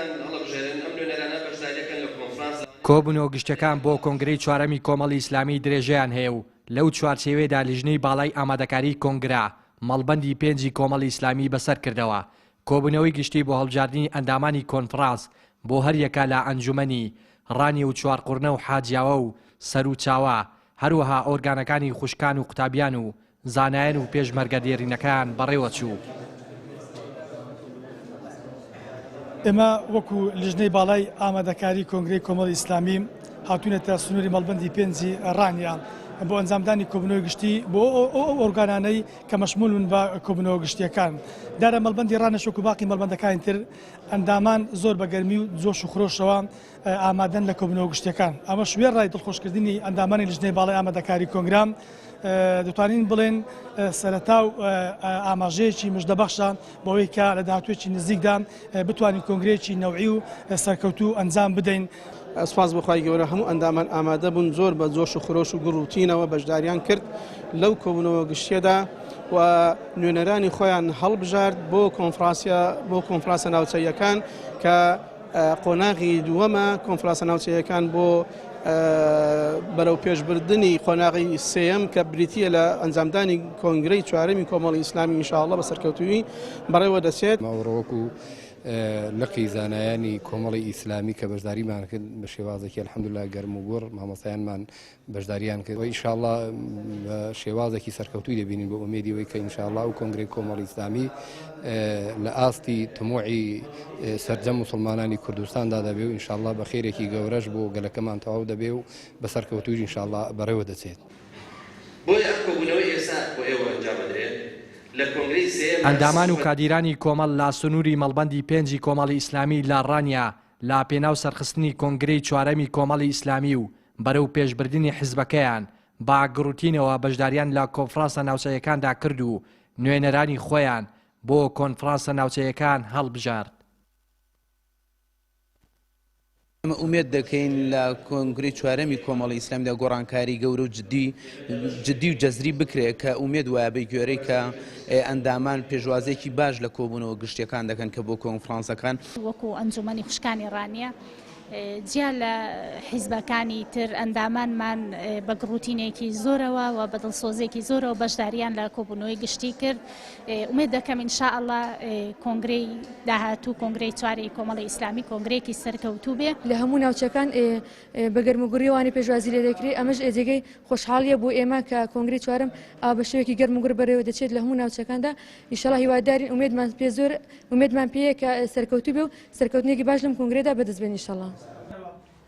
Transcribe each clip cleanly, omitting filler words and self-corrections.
نوێنەرتان هەڵەبژێرن، ئەم نوێنەرانە بەشداریەکەن لە کۆنفرانس. کۆبوونەوە گشتیەکان بۆ کۆنگرەی چوارەمی کۆمەڵی ئیسلامی درێژەیان هەیە و لەو چوارچێوەیەدا لیژنەی باڵای ئامادەکاریی کۆنگرە مەڵبەندی پێنجی کۆمەڵی ئیسلامی بەسەر کردەوە. کۆبوونەوەی گشتی بۆ هەڵبژاردنی ئەندامانی کۆنفرانس بۆ هەریەکە لە ئەنجومەنی ڕانیە و چوارقوڕنە و حاجیاوە و سەروچاوە، هەروەها ئۆرگانەکانی خوشکان و قوتابیان و زانایان و پێشمەرگە دێرینەکان بەڕێوەچوو. ئێمە وەکو لیژنەی باڵای ئامادەکاری کۆنگرەی کۆمەڵی ئیسلامی هاتوونەتە سنووری مەڵبەندی پێنجی ڕانیە بۆ ئەنجامدانی کۆبوونەوەی گشتی بۆ ئەو ئۆرگانانەی کە مەشمولن بە کۆبوونەوە گشتیەکان. دیارە مەڵبەندی ڕانیەش وەکو باقی مەڵبەندەکانی تر ئەندامان زۆر بە گەرمی و جۆش و خرۆشەوە ئامادەن لە کۆبوونەوە گشتیەکان. ئەمەش وێڕای دڵخۆشکردنی ئەندامانی لیژنەی باڵای ئامادەکاری کۆنگرە دەتوانین بڵێن سەرەتا و ئاماژەیەکی مژدەبەخشە بەوەی کە لە داهاتوویەکی نزیکدا بتوانین کۆنگرەیەکی نەوعی و سەرکەوتوو ئەنجام بدەین. سوپاس بۆ خوای گەورە هەموو ئەندامان ئامادە بوون زۆر بە جۆش و خرۆش و گوڕ و تینەوە بەشداریان کرد لەو کۆبوونەوە گشتیەدا و نوێنەرانی خۆیان هەڵبژارد بۆ کۆنفرانسە بۆ کۆنفرانسە ناوچەیەکان کە قۆناغی دووەمە کۆنفرانسە ناوچەیەکان بۆ بەرەو پێشبردنی قۆناغی سێیەم کە بریتییە لە ئەنجامدانی کۆنگرەی چوارەمی کۆمەڵی ئیسلامی ئینشاءاللە بە سەرکەوتوویی بەڕێوە دەچێت. ئەوڕۆ وەکو لقی زانایانی کۆمەڵی ئیسلامی کە بەشداریمان کرد بە شێوازێکی الحمدللە گەرم و گوڕ مامۆستایانمان بەشداریان کرد و ئینشاءاللە بە شێوازێکی سەرکەوتووی دەبینین بە ئومێدی ئەوەی کە ئینشاءاللە ئەو کۆنگرەی کۆمەڵی ئیسلامی لە ئاستی تموعی سەرجەم موسڵمانانی کوردستاندا دەبێ و ئینشاءاللە بە خێرێکی گەورەش بۆ گەلەکەمان تەواو دەبێ و بە سەرکەوتوویش ئینشاءاللە بەڕێوە دەچێت. بۆیە ئەم کۆبوونەوەی ئێستا بۆ ئێوە ئەنجام ئەدرێت لە کۆنگرەی سێیەمدا ئەندامان و کادیرانی کۆمەڵ لە سنووری مەڵبەندی پێنجی کۆمەڵی ئیسلامی لە ڕانیە لە پێناو سەرخستنی کۆنگرەی چوارەمی کۆمەڵی ئیسلامی و بەرەو پێشبردنی حیزبەکەیان بە گڕوتینەوە بەشداریان لە کۆنفرانسە ناوچەیەکاندا کرد و نوێنەرانی خۆیان بۆ کۆنفرانسە ناوچەیەکان هەڵبژارد. ئێمە ئومێد دەکەین لە کۆنگرەی چوارەمی کۆمەڵی ئیسلامیدا گۆڕانکاری گەورە و جدی جدی و جەزری بکرێت کە ئومێد وایە بە گوێرەی کە ئەندامان پێشوازێکی باش لە کۆبوونەوە گشتیەکان دەکەن کە بۆ کۆنفرانسەکان. وەکو ئەنجومەنی خوشکانی ڕانیە جیا لە حیزبەکانی تر ئەندامانمان بە گڕوتینێکی زۆرەوە و بە دڵسۆزیەکی زۆرەوە بەشداریان لە کۆبوونەوەی گشتی کرد. ئومێد دەکەم ان شاء اللە کۆنگرەی داهاتوو کۆنگرەی چواری کۆمەڵی ئیسلامی کۆنگرەیەکی سەرکەوتوو بێ. لە هەموو ناوچەکان بە گەرموگوڕیەوانی پێشوازی لێ دەکرێ، ئەمەش جێگەی خۆشحاڵیە بۆ ئێمە کە کۆنگرەی چوارەم ئاوا بە شێوەیەکی گەرموگوڕ بەرێوە دەچێت لە هەموو ناوچەکاندا، ئیشەڵا هیوادارین ئومێدمان پێ زۆر ئومێدمان پێیە کە سەرکەوتوو بێ و سەرکەوتنێکی باش لەم کۆنگرەدا بەدەست بێن ئیشەڵا.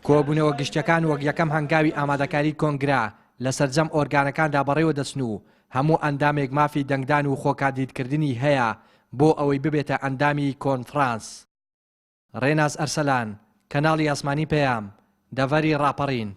کۆبوونەوە گشتیەکان وەک یەکەم هەنگاوی ئامادەکاری کۆنگرە لە سەرجەم ئۆرگانەکاندا بەڕێوە دەچن و هەموو ئەندامێک مافی دەنگدان و خۆکاندیدکردنی هەیە بۆ ئەوەی ببێتە ئەندامی کۆنفرانس. ڕێناس ئەرسەلان، کەناڵی ئاسمانی پەیام، دەڤەری ڕاپەڕین.